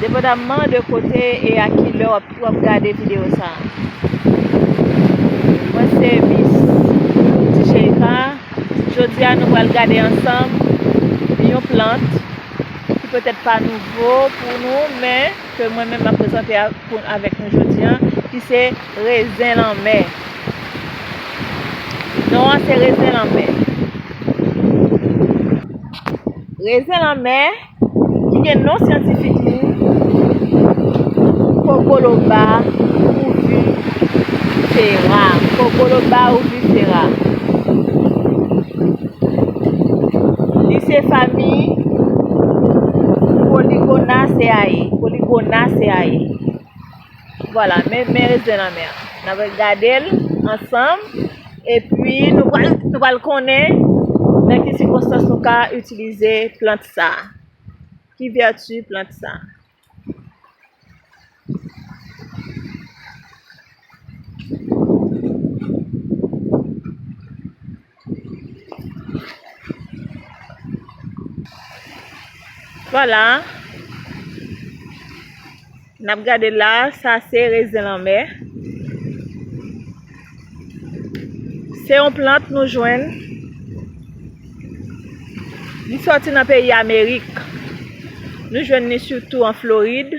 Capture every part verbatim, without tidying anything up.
Depandamman de kote e a ki lè w ap, w ap gade videyo sa a. Mwen se Miss Beauty Sheikha. Jodi a, nou pral gade ansanm yon plant ki petèt pa nouvo pou nou, men ke mwen menm m ap prezante a, pou, avèk nou jodi a, ki se rezen lanmè. Non an se rezen lanmè. Rezen lanmè, ki gen non syantifik li, Cocoloba uvifera. Cocoloba uvifera. Li se fanmi Polygonaceae. Polygonaceae. Vwala, men, men rezen lanmè an. N ap gade l ansanm. Epi, nou pral, nou pral konnen nan ki sikonstans nou ka itilize plant sa a. Ki vèti plant sa a? Vwala. N ap gade la, sa se rezen lanmè. Se yon plant nou jwenn. Li sòti nan peyi Amerik. Nou jwenn li sitou an Florid.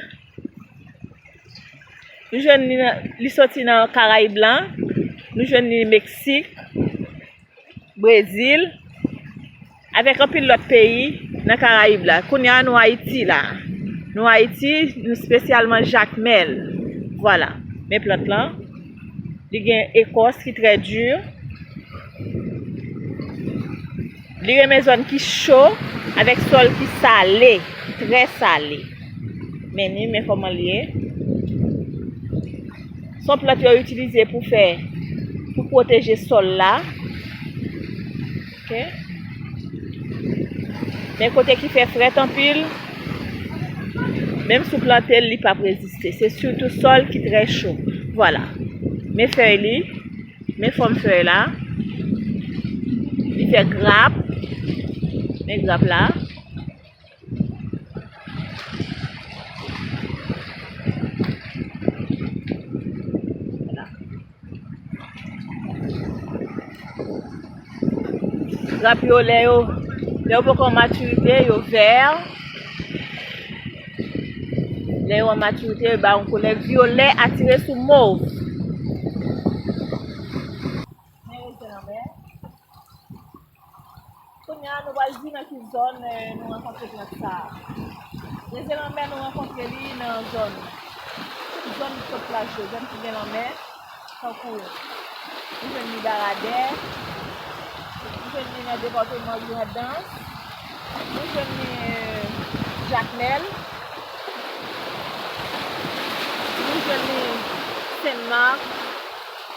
Nou jwenn li nan, li sòti nan Karayib la. Nou jwenn li Meksik, Brezil, avèk anpil lòt peyi nan Karayib la. Kounye a, nou Ayiti la. Nou Ayiti, nou espesyalman Jakmèl. Vwala. Men plant lan, li gen ekòs ki trè di. Li renmen zòn ki cho, avèk sòl ki sale, ki trè sale. Men ni, men kòman li ye. Se yon plant yo itilize pou fè, pou pwoteje sòl la. Ok. Men kote ki fè frèt anpil, menm si w plante l, li p ap reziste. Se sitou sòl ki trè cho. Vwala. Men fèy li, men fòm fèy la. Li fè grap. Men grap la. Grap yo, lè yo, lè yo poko an matirite, yo vè. Lè yo an matirite, yo ba yon koulè vyolè atire sou mov. Men rezen lanmè. Kounye a, nou pral di nan ki zòn, eh, nou rankontre plant sa a. Rezen lanmè, nou rankontre li nan zòn, tout zòn kot plaj yo, zòn ki gen lanmè, tankou nou jwenn li Baradè, nou jwenn li nan depatman Grandans, nou jwenn li, eh, Jakmèl, nou jwenn li Senmak,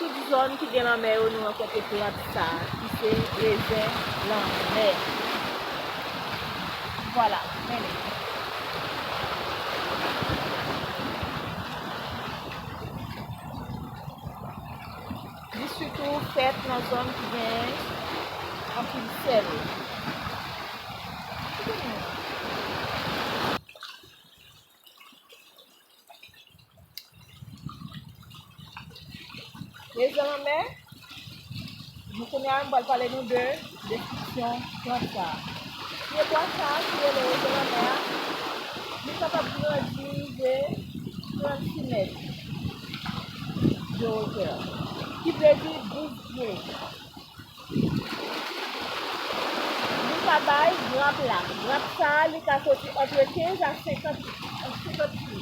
tout zòn ki gen lanmè yo, nou rankontre plant sa a, ki se rezen lanmè. Vwala, men li. Li sitou fèt nan zòn ki gen anpil sèl. Rezen lanmè, nou kounye a, m pral pale nou de deskripsyon plant sa a. Pyebwa sa a ki rele rezen lanmè a, li kapab grandi rive trannsis mèt de wotè, ki vle di douz pye. Nou ka bay grap la. Grap sa a, li ka soti antre kenz a senkant, a senkant pye.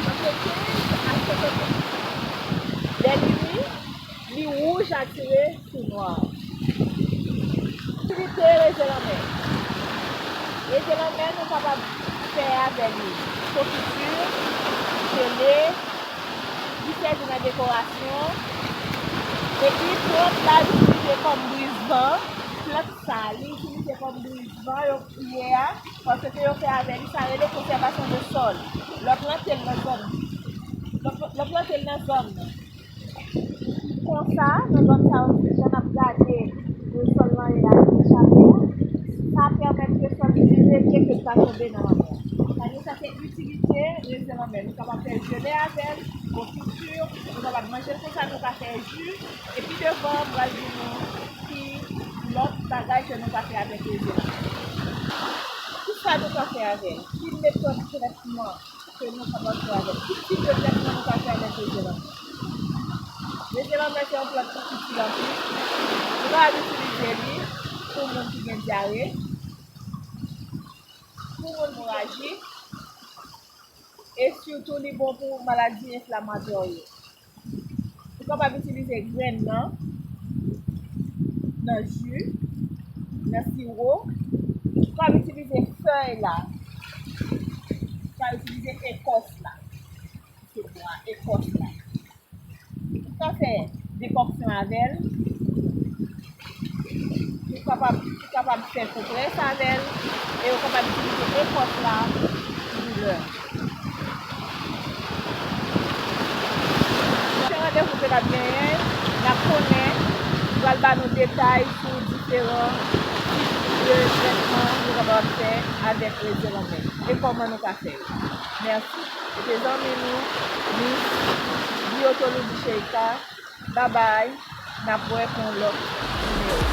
Antre kenz a senkant pye. Lè li mi, li wouj atire sou nwa. Itilite rezen lanmè. Rezen lanmè, nou kapab fè avè li konfiti, jele, li sèvi nan dekorasyon. Epi plant la itilize kòm brizvan. Plant sa, li itilize kòm brizvan, yo kriye a, paske yo fè avè li, sa rele konsèvasyon de sòl. Lè w plante l nan zòn, lè w, lè w plante l nan zòn konsa, nan zòn sa yo, jan n ap gade, e, sòl lan ye la, li chape a, sa Pèmèt ke sòl li drenye, ke l pa tonbe nan lanmè. Sa vle di sa se itilite rezen lanmè. Nou kapab fè jele avè l, konfiti, nou kapab manje l konsa, nou ka fè ji, epi devan, m pral di nou ki lòt bagay ke nou ka fè avèk rezen lanmè. Kisa nou ka fè avè l? Ki metòd trètman ke nou kapab fè avèk? Ki tip de trètman nou ka fè avèk rezen lanmè? Rezen lanmè se yon plant ki itil anpil. Nou kapab itilize li pou moun ki gen dyare, pou moun ki gen emoraji, e sitou li bon pou maladi enflamatè yo. Ou kapab itilize grenn nan, nan ji, nan siwo. Ou kapab itilize fèy la. Ou kapab itilize ekòs la. Se bwa, ekòs la. Ou ka fè dekòksyon avè l. Ou kapab, ou kapab fè konprès avè l. E ou kapab itilize ekòs la pou doulè. Pwochen randevou ke n ap genyen, n ap konnen, m pral ba nou detay sou diferan tip de trètman nou kapab fè avèk rezen lanmè e kòman nou ka fè yo. Mèsi. Se te zanmi nou, Miss Guyotonou Dicheika. Babay. N ap wè pou yon lòt nimewo.